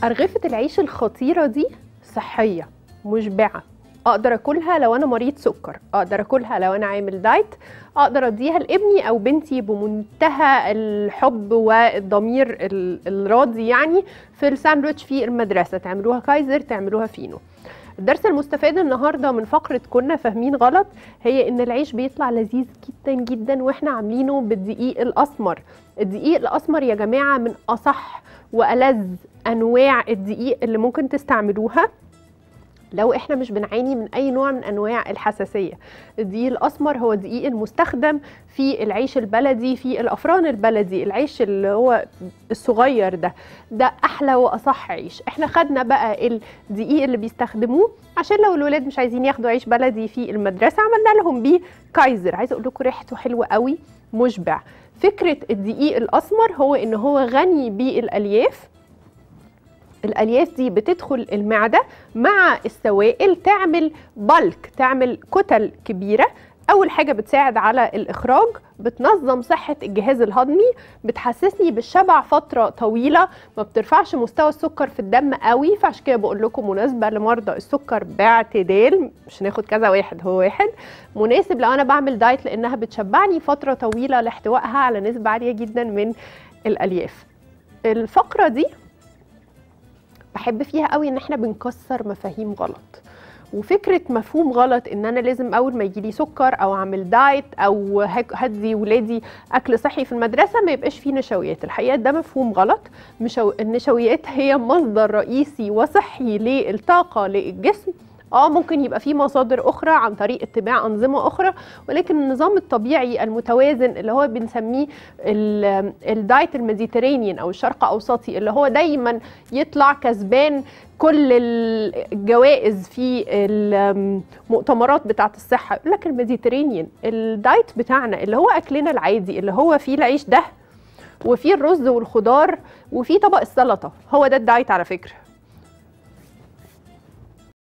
أرغفة العيش الخطيرة دي صحية مشبعة، أقدر أكلها لو أنا مريض سكر، أقدر أكلها لو أنا عامل دايت، أقدر أديها لابني أو بنتي بمنتهى الحب والضمير الراضي، يعني في الساندوتش في المدرسة، تعملوها كايزر تعملوها فينو. الدرس المستفاد النهارده من فقرة كنا فاهمين غلط هي إن العيش بيطلع لذيذ جدا جدا وإحنا عاملينه بالدقيق الأسمر. الدقيق الأسمر يا جماعة من أصح وألذ أنواع الدقيق اللي ممكن تستعملوها لو احنا مش بنعاني من اي نوع من انواع الحساسية. الدقيق الاسمر هو الدقيق المستخدم في العيش البلدي، في الافران البلدي، العيش اللي هو الصغير ده، ده احلى واصح عيش. احنا خدنا بقى الدقيق اللي بيستخدموه عشان لو الولاد مش عايزين ياخدوا عيش بلدي في المدرسة عملنا لهم بيه كايزر. عايزه اقول لكم ريحته حلوة قوي، مشبع. فكرة الدقيق الاسمر هو ان هو غني بالالياف. الألياف دي بتدخل المعدة مع السوائل تعمل بلك، تعمل كتل كبيرة. أول حاجة بتساعد على الإخراج، بتنظم صحة الجهاز الهضمي، بتحسسني بالشبع فترة طويلة، ما بترفعش مستوى السكر في الدم قوي، فعشان كده بقول لكم مناسبة لمرضى السكر باعتدال، مش ناخد كذا واحد، هو واحد مناسب لو أنا بعمل دايت لأنها بتشبعني فترة طويلة لاحتوائها على نسبة عالية جدا من الألياف. الفقرة دي بحب فيها قوي ان احنا بنكسر مفاهيم غلط، وفكره مفهوم غلط ان انا لازم اول ما يجيلي سكر او اعمل دايت او هدي ولادي اكل صحي في المدرسة ما يبقاش فيه نشويات. الحقيقة ده مفهوم غلط. النشويات هي مصدر رئيسي وصحي للطاقة للجسم. ممكن يبقى فيه مصادر اخرى عن طريق اتباع انظمة اخرى، ولكن النظام الطبيعي المتوازن اللي هو بنسميه ال diet ال Mediterranean او الشرق اوسطي، اللي هو دايما يطلع كسبان كل الجوائز في المؤتمرات بتاعه الصحة، يقول لك ال Mediterranean ال diet بتاعنا اللي هو اكلنا العادي اللي هو فيه العيش ده وفيه الرز والخضار وفيه طبق السلطة، هو ده ال diet على فكرة.